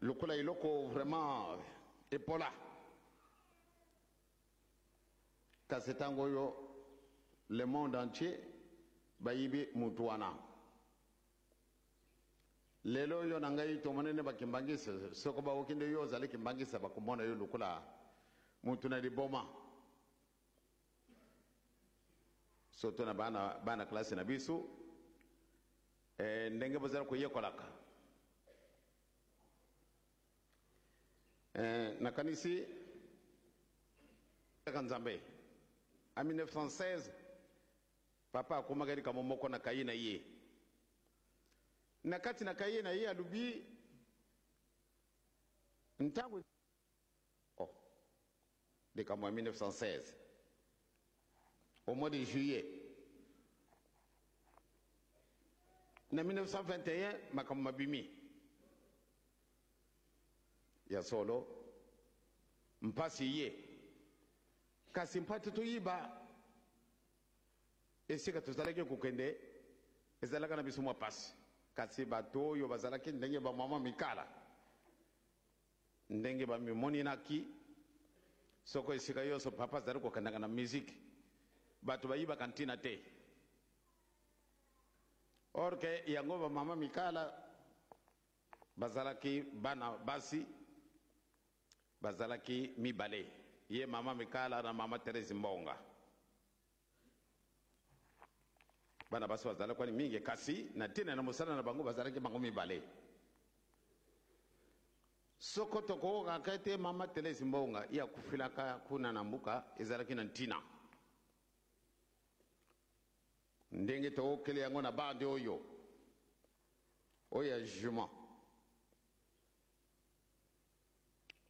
Lokola eloko vraiment epola. Kasi ntango oyo le monde entier bayibi mutu wana. Lelo oyo na ngai tomoni nde bakimbangisa, soko baoki nde yo ozali kimbangisa bakomona yo lokola mutu na liboma. Surtout na bana bana classe na biso eh, ndenge bozali koyekolaka eh, nakanisi kaka Nzambe. En 1916 papa akomaki likambo moko na kaye na ye. Na kati na kaye na ye alobi ntango oh, likambo ya 1916 au mois de juillet na 1921 makambo mabimi ya solo mpasi ye kasi mpati toyiba esika tozalaki kokende ezalaka na biso mwa mpasi kasi bato oyo bazalaki ndenge bamama mikala Ndenge bamimoninaki, soko esika yonso papa azali kokendaka na miziki, bato bayibaka ntina te. Or que yango ba mama Mikala bazalaki bana basi bazalaki mibale, ye mama Mikala na mama Therese Mbonga. Bana basi bazalaki wani mingi, kasi na ntina na mosala na bango bazalaki bango mibale. Soko tokokaka ete mama Therese Mbonga ye akufelaka kuna na mboka, ezalaki na ntina. Ndenge tokokeli yango na bande oyo oyo ya jugement,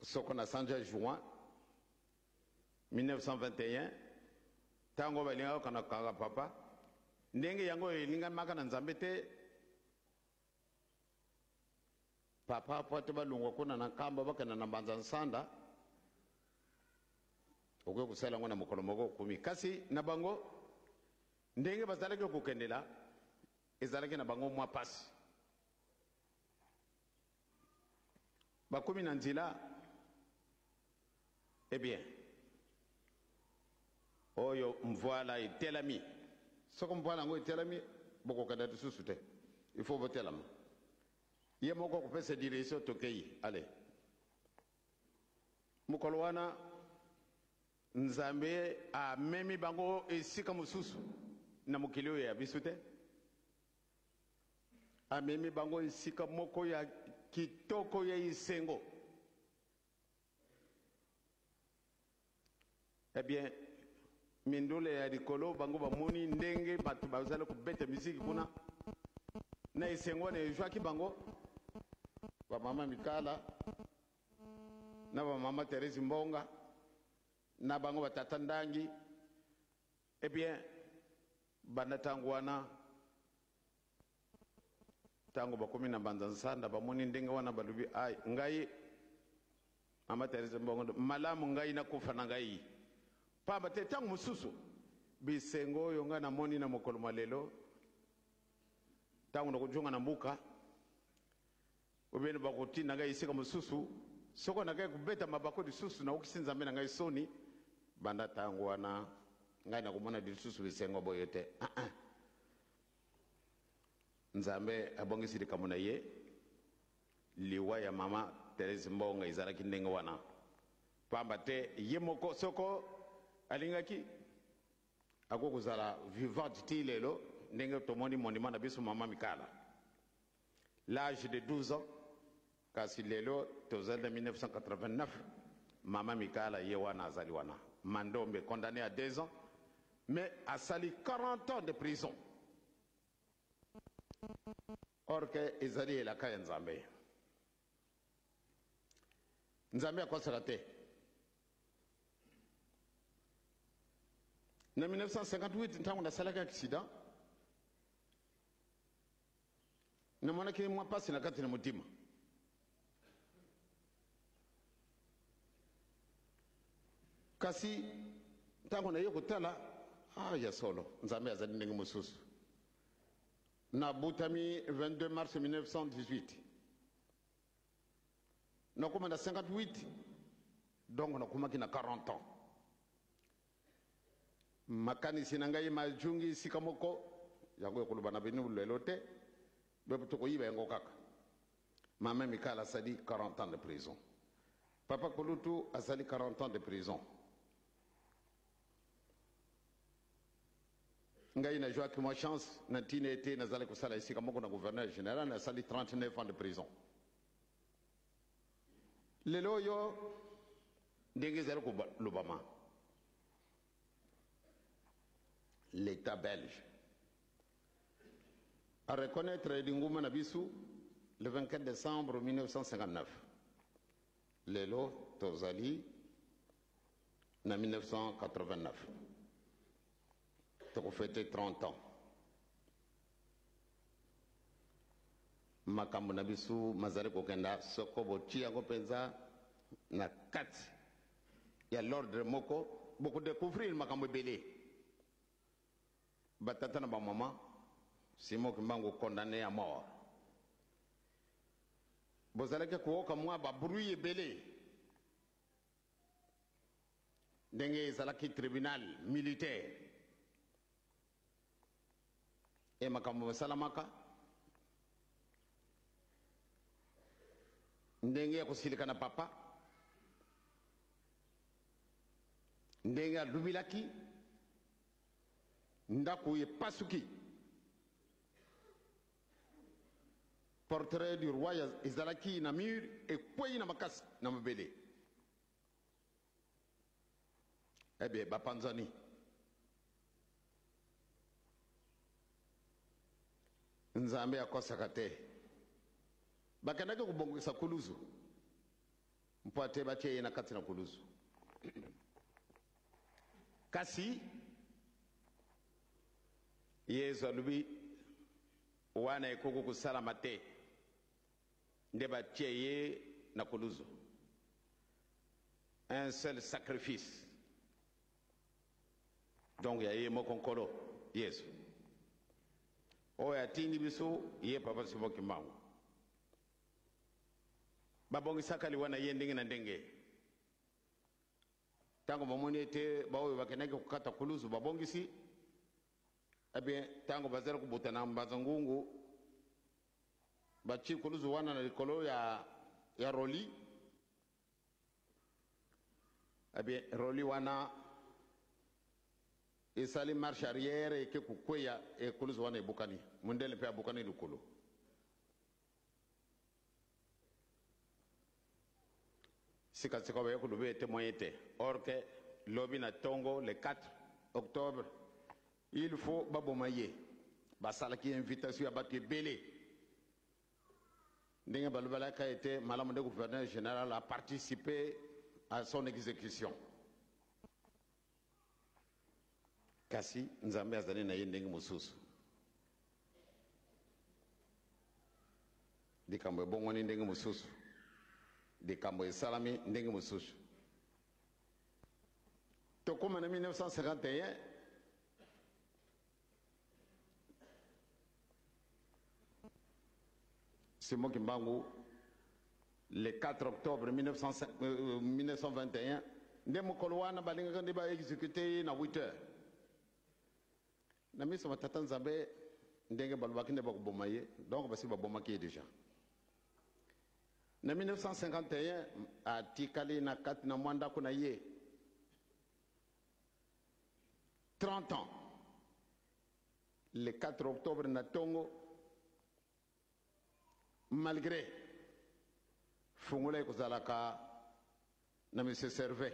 soko na sanza juin 1921, ntango balingaka kokana kokanga papa, ndenge yango elingamaka na Nzambe te, papa po ate balongwa kuna na Nkamba bakenda na Mbanza Nsanda, okoki kosala yango na mokolo moko okomi. Kasi na bango ndenge bazalaki kokendela ezalaki na bango mwa pasi. Bakomi na nzela, eh bien, oyo mvuala etelami. Soko mvuala yango etelami, bokokenda lisusu te. Il faut botelama. Ye moko akopesa direction, tokei. Allez. Mokolo wana Nzambe amemi bango esika mosusu na mokili oyo ya biso te. Amemi bango esika moko ya kitoko ya esengo. Eh bien, mindule ya likolo bango bamoni ndenge bato bazali kobeta miziki kuna na esengo wana ezwaki bango bamama Mikala na bamama Therese Mbonga na bango batata Ndangi. Eh bien, banda ntango wana, ntango bakomi na Mbanza Nsanda, bamoni ndenge wana, balobi, ai ngai mama Therese Mbongo, malamu ngai nakufa na ngai, pamba te ntango mosusu bisengo oyo ngai namoni na mokolo mwa lelo, ntango nakozonga na mboka, obene bakotinda ngai esika mosusu, soko nakei kobeta mabaku lisusu, naokisi Nzambe na ngai soni. Banda ntango wana ngai nakomona lisusu bisengo boye te. Ah, ah. Nzambe abongisi likambo na ye. Liwa ya mama Therese Mbonga ezalaki ndenge wana, pamba te ye moko soko alingaki akoki kozala vivante ti lelo, ndenge tomoni monument na biso mama Mikala, l'âge de 12 ans. Kasi lelo tozali na 1989, mama Mikala ye wana azali wana Mandombe, condamné à 2 ans, mais asali 40 ans de prison. Or que ezali elaka ya Nzambe. Nzambe akosaka te. Na 1958 ntango nasalaki accident, namonaki mwa mpasi na kati na motima. Kasi ntango naye kotala, ah, ya solo Nzambe azali ndenge mosusu. Nabotami 22 mars 1918. Nakoma na 58, donc nakomaki na 40 ans. Makanisi na ngai majungi esika moko, yango ekoloba na bino lelo te, be tokoyiba yango kaka. Mama Mikala asali 40 ans de prison. Papa Kulutu asali 40 ans de prison. Ngai nazwaki mwa chance na ntina ete nazali kosala esika moko na gouverneur général, nasali 39 ans de prison. Lelo oyo ndenge ezali kolobama, l'État belge a reconnaître linguma na biso le 24 décembre 1959. Lelo tozali na 1989, tokofete 30 ans. Makambo na biso mazali kokenda soko botia yango mpenza na kati ya l'ordre moko, bokodécouvrir makambo ebele. Batata na bamama, Simon Kimbangu condamné à mort, bozalaki koyoka mwa babruit ebele ndenge ezalaki tribunal militaire e makambo basalamaka ndenge ya kosilika na papa, ndenge alubilaki ndako epasuki, portrait du roi ezalaki na mur ekwei na makasi na mabele. Eh bien, bapanzani. Nzambe akosaka te. Bakendaki kobongisa kuluzu mpo ate batie ye na kati na kuluzu, kasi Yesu alobi wana ekoki kosalama te, nde batie ye na kuluzu. Un seul sacrifice, donc ya ye moko Nkolo Yesu oyo atindi biso ye Papa Simon Kimbangu. Babongisaka liwa na ye ndenge na ndenge. Ntango bamoni ete baoyo bakendaki kokata kuluzu babongisi, eh bien, ntango bazali kobuta na mbanza ngungu, batie kuluzu wana na likolo ya roli. Eh bien, roli wana esali marche arrière, eke kokweya, ekuluzu wana ebukani, mondele mpe abukani likolo. Sikasika baye koloba ete moyen te, or que lobi na ntongo le 4 octobre il faut baboma ye. Basalaki invitation ya bato ebele ndenge balobalaka ete malamu nde gouverneur général a participé à son exécution. Kasi Nzambe azali na ye ndenge mosusu. Likambo ebongwani ndenge mosusu, likambo esalami ndenge mosusu. Tokóma na 1951, Simon Kimbangu le 4 octobre 1921 nde mokolo wana balingaka nde baexécute ye na 8 heures. Na miso matata Nzambe, ndenge balobaki nde bakoboma ye, donc basi babomaki ye déjà na 1951. Atikali na kati na mwa ndako na ye 30 ans. Le 4 octobre na ntongo, malgré fungola ekozalaka na monsieur Servet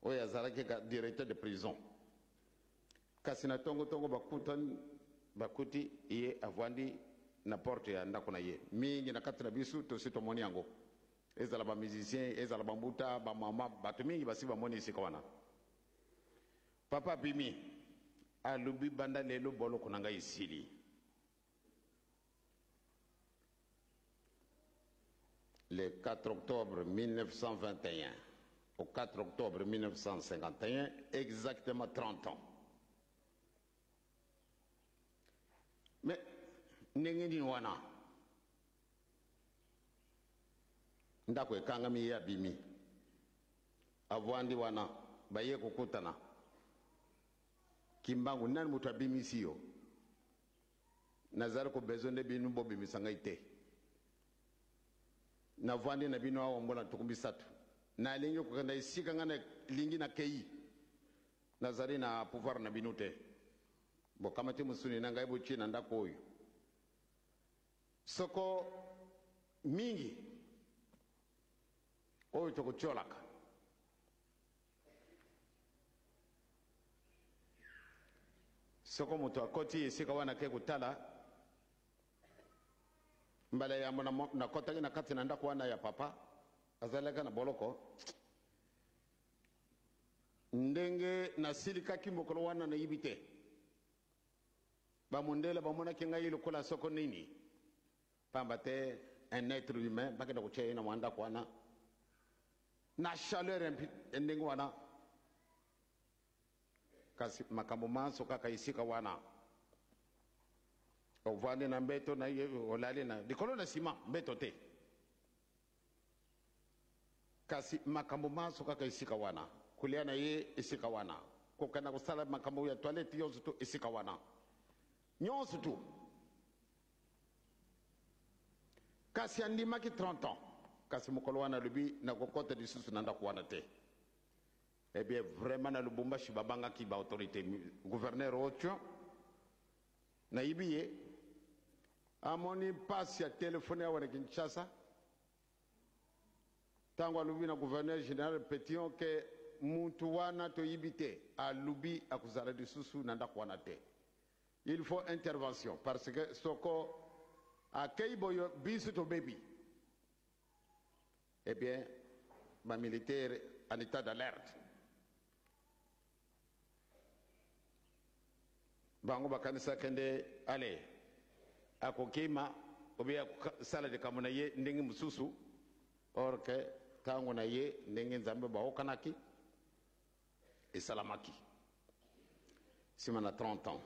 oyo azalaki directeur de prison, kasi na ntongo-ntongo bakutani, bakuti ye avandi na porte ya ndako na ye. Mingi na kati na biso tosi tomoni yango, ezala bamusicien, ezala bambuta, bamama, bato mingi basi bamoni esika wana. Papa abimi, alobi: "Banda lelo boloko na ngai esili." Le 4 octobre 1921 au 4 octobre 1951, exactement 30 ans. Mais ndenge nini wana? Ndako ekangami, ye abimi, avwandi wana, baye kokutana. Kimbangu, nani moto abimisi yo? Nazali ko besoin nde bino bobimisa ngai te. Navwandi na bino awa mbula 30. Nalingi kokenda esika ngai nalingi, nakei. Nazali na pouvoir na bino te. Bokamati mosuni na ngai, botie na ndako oyo. Soko mingi oyo tokotiolaka. Soko moto akoti esika wana ake kotala, mbala yambo nakotaki na kati na ndako wana ya papa azalaki na boloko, ndenge nasilikaki mokolo wana nayebi te. Bamundele bamonaki ngai lokola soko nini, pamba te un être humain bakenda kotia ye na mwa ndako wana na chaleur ya ndenge wana. Kasi makambo manso kaka esika wana, ovandi na mbeto na ye, olali na likolo na nsima mbeto te, kasi makambo manso kaka esika wana, kolia na ye esika wana, kokenda kosala makambo ya toilette nyonso tu esika wana, nyonso tu. Kasi andimaki 30 ans, kasi mokolo wana alobi nakokɔta lisusu na ndako wana te. Eh bien, vraiment na Lubumbashi babangaki ba autorité. Gouverneur Otio nayebi ye, amoni mpasi ya telefone awa na Kinshasa. Ntango alobi na gouverneur général Petion ke mutu wana toyibi te, alobi akozala lisusu na ndako wana te, il faut intervention, parce que soko akei boyo biso tobebi. Eh bien, bamilitaire en état d'alerte, bango bakanisaki nde ale akokima obi akosala likambo na ye ndenge mosusu, or ke ntango na ye ndenge Nzambe baokanaki esalamaki nsima na 30 ans.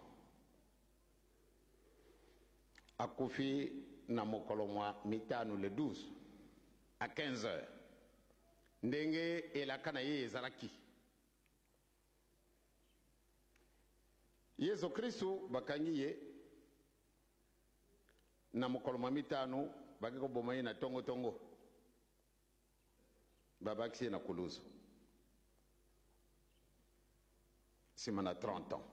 Akufi na mokolo mwa mitano, le 12 à 15 heures, ndenge elaka na ye ezalaki. Yesu Kristu bakangi ye na mokolo mwa mitano, baki koboma ye na tongotongo, babakisi ye na kuluzu nsima na 30 ans.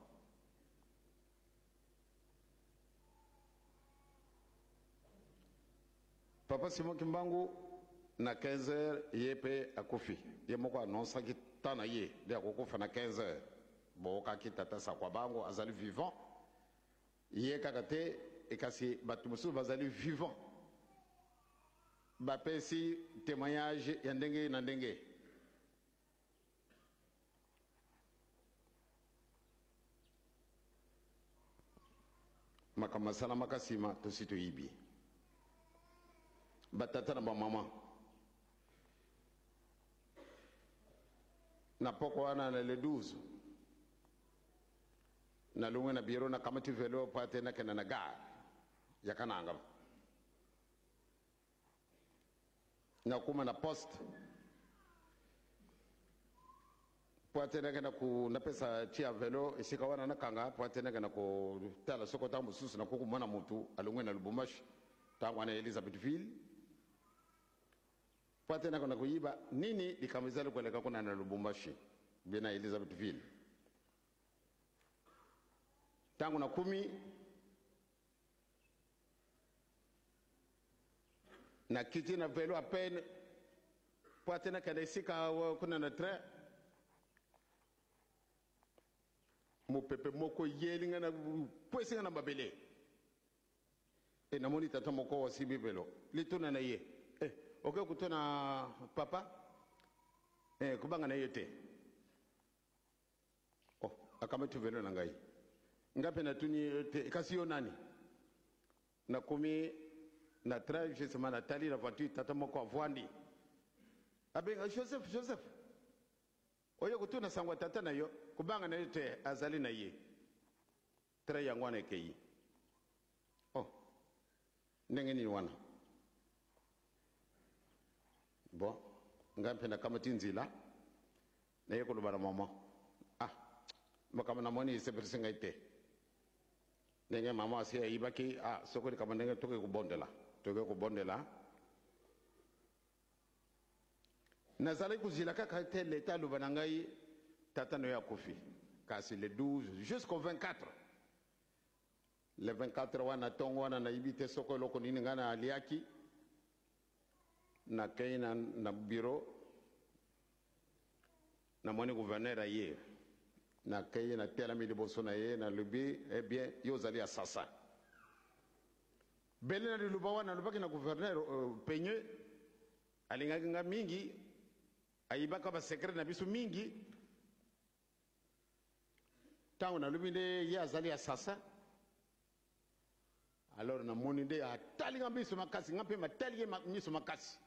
Papa Simon Kimbangu na 15 heures ye mpe akufi. Ye moko annonçaki temps na ye nde akokufa na 15 heures. Bookaki tata Sakwa Bango azali vivant, ye kaka te, kasi bato mosusu bazali vivant, bapesi témoignage ya ndenge na ndenge. Makambo asalamaka nsima tosi toyibi. Batata na bamama, na poko wana na le 12, nalongwe na biro, nakamati velo po ate nakenda na gare ya Kananga. Nakoma na poste po ate nakenda ku napesa tia velo esika wana nakanga, po ate nakenda kotala soko ntango mosusu nakoki komona motu alongwe na Lubumbashi, ntango wana Elizabethville, po ate nakenda koyiba nini likambo ezali koleka kuna na Lubumbashi be na Elizabethville. Ntango nakumi, nakiti na velo à peine po ate nakende esika kuna na train, mopepe moko eyeli ngai na pwesi ngai na mabele. E namoni tata moko asimbi velo. Lituna na ye: "Eh, oke kutuna papa?" Eh, kobanga na ye te. Oh, akamati velo na ngai. Ngai mpe natuni ye te: "Kasi yo nani?" Nakomi na train, justement natali na voiture, tata moko avwandi, abenga: "Joseph, Joseph, oyo kotuna sango ya tata na yo, kobanga na yo te, azali na ye." Train yango wana ekei. Oh, ndenge nini wana? Bon, ngai mpe nakamati nzela, naye koloba na mama: "Ah, makambo namoni esepelisi ngai te." Ndenge mama asi ayibaki, ah, soko likambo ndenge toke kobondela, toke kobondela. Nazalaki kozila kaka te leta aloba na ngai tata na yo akufi. Kasi le 12 jusqu'au 24, le 24 wana, ntongo wana, nayebi te soko eloko nini ngai naliaki. Nakei na bureau, namoni gouverneur aye. Nakei, natelami liboso na ye, nalobi: "Eh bien, yo ozali assassin." Bele na liloba wana nalobaki na gouverneur Penye, alingaki nga mingi, ayibaka basecret na biso mingi. Ntango nalobi nde ye azali assassin, alors namoni nde atali nga miso makasi, nga mpe matali ye miso makasi.